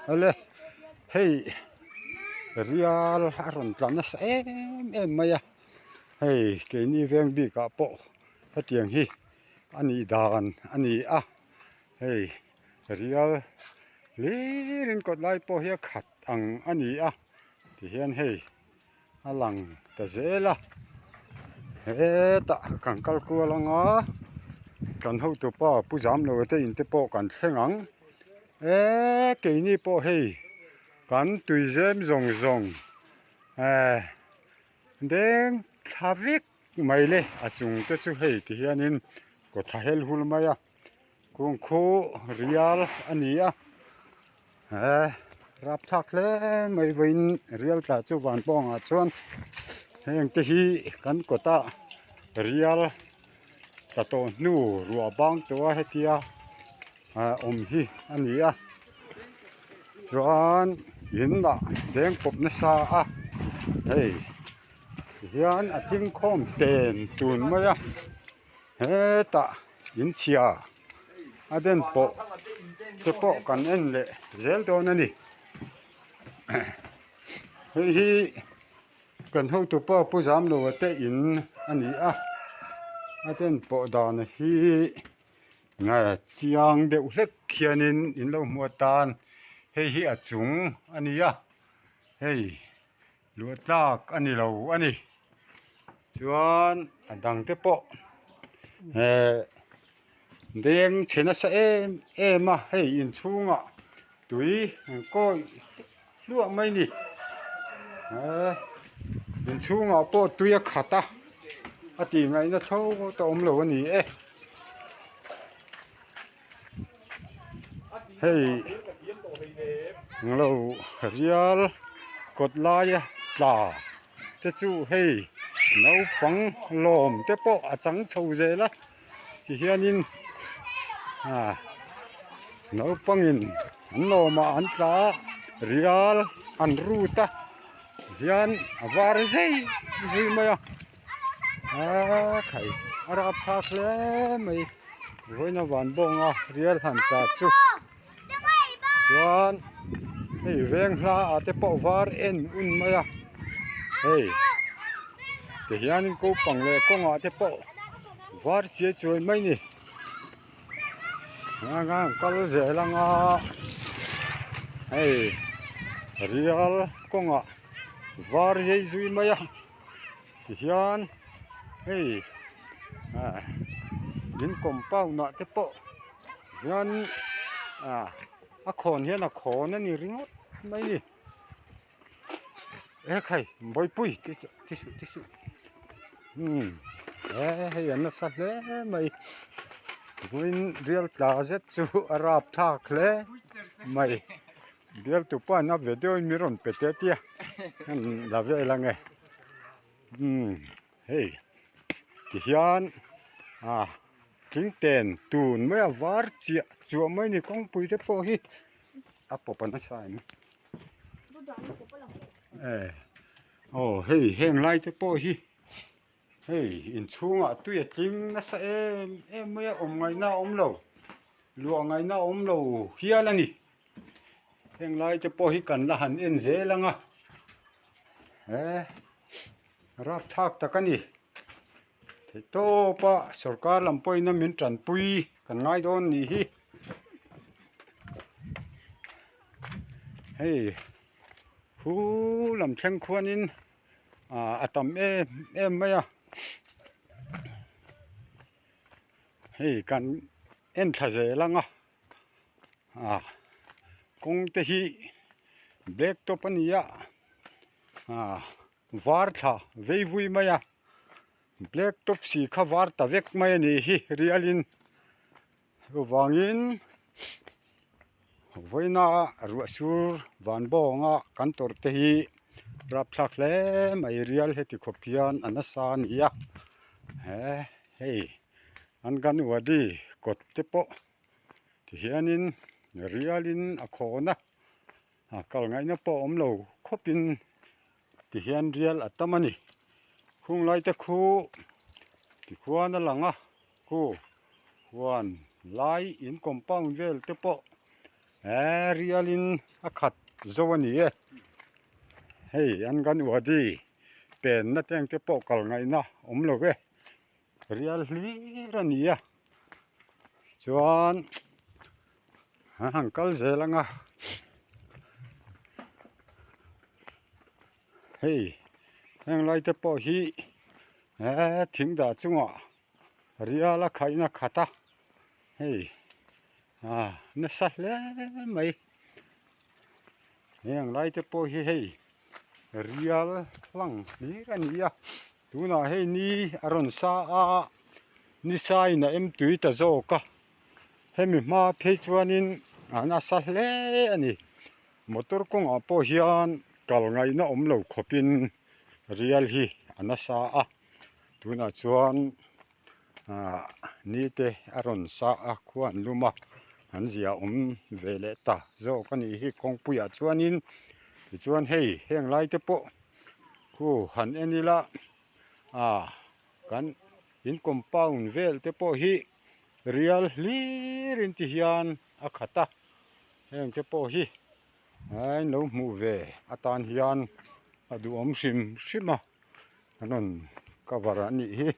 Awle hei rial a rawn tla nasa em em mai a hei keini veng bikah pawh hetiang hi a nih dan a ni a hei rial hlirin kawt lai pawh hi a khat ang a ni a tihian hei. A lang ta zel a hetah kan kal kual ang a kan hotupa pu Zamlo te in te pawh kan thleng ang eee keini pawh hei kan tuizem zawng zawng ehh deng thla vek mai le a chung te chu hei ti hianin kaw tha hel hul mai a. Kungkhu rial a ni a he rapthlak hle mai vawiin rial tla chu van pawngah chuan heng te hi kan kawta rial tla tawh hnu ruah bang tawh a hetia ah awm hi a ni a chuan in lah deng pawp nasa a hei tihian a tling khawm ten tun mai a. Hetah inchhia a den pawh te pawh kan en leh zel dawn a ni hei hi kan hotu pa Pu Zamloa te in a ni a a den pawh dan hi chiang deuh hlek hianin in lo hmu atan hei hi a chung a ni a hei. Luah tlak a ni lo a ni chuan a dang te pawh eh deng chhe nasa em em a hei inchhungah tui an kawi hluah mai a ni eh inchhungah pawh tui a khat a a tih ngaihna tho te awm lo a ni e. Hei englo rial kawt laia tla te chu hei naupang lawm te pawh a chang chho zel a tihianin ah naupangin an lawmah an tla a rial an rut a tihian a var zei zui mai a. Aa khai a rap phak hle mai vawiin a van bawnga rial han tla chu chuan hei veng hla ah te pawh var en un mai a hei ti hianin kopang leh kawngah te pawh var chiai chuai mai ni kal zel anga hei rial kawngah var zai zui mai a. Tihian hei ah in compound ah te pawh hian ah a khawn hian a khawn a ni ringawt mai a ni ekhai bawihpui ti suh ti suh umm he hei a nasa hle mai vawiin rial tla zet chu a rapthlak hle mai. Bialtu pawn a video in min rawn pe teh tia an la vel ange umm hei tihian ah thing ten tun mai a var chiah chuah mai a ni kawngpui te pawh hi a pawp a nasa em eh aw hei heng lai te pawh hi hei inchhungah tui a tling nasa em em mai a awm ngaihna a awm lo luah ngaihna a awm lo hial a ni. Heng lai te pawh hi kan la han en zel ang a he rapthlak tak a ni theih tawp a sorkar lam pawhin a min tanpui kan ngai dawn nih hi hei hu lam thleng khuanin ah a tam em em mai a hei kan en thla zel ang a. Ah kawng te hi black top a ni a ah var thla vei vui mai a black top si kha var ta vek mai a nih hi rialin chuvangin vawiina ruah sur van bawnga kan tawrh te hi rapthlak hle mai rial heti khawp hian a nasa a ni a he hei anganwadi kawt te pawh. Tihianin rialin a khawn a, a kal ngaihna pawh a awm lo khawpin tihian rial a tam a ni. Khung lai te khu tikhuan a lang a, khu huan lai in compound vel te pawh. Eee rialin a khat zo a ni e. Hei anganwadi penna te ang te pawh kal ngaihna awm lo e. Rial hlir a ni a chuan an han kal zel ang a hei heng lai te pawh hi eee thing dah chungah rial a khaihna khat a hei ah nasa hle mai heng lai te pawh hi hei rial hlang hlir a ni a. Tunah hei ni a rawn sa a, ni saiin a em tui ta zawk a, hemi hma phei chuanin a nasa hle a ni. Motor kawngah pawh hian kal ngaihna awm lo khawpin rial hi a nasa a, tunah chuan ah ni te a rawn sa a, khua an lum a, an zia awm ve leh ta zawk a nih hi kawngpuiah chuanin tichuan hei heng lai te pawh. Khu han en ila ah kan in compound vel te pawh hi rial hlir in ti hian a khat a heng te pawh hi a in lo hmuh ve atan hian a duhawm hrim hrim a an rawn cover a nih hi.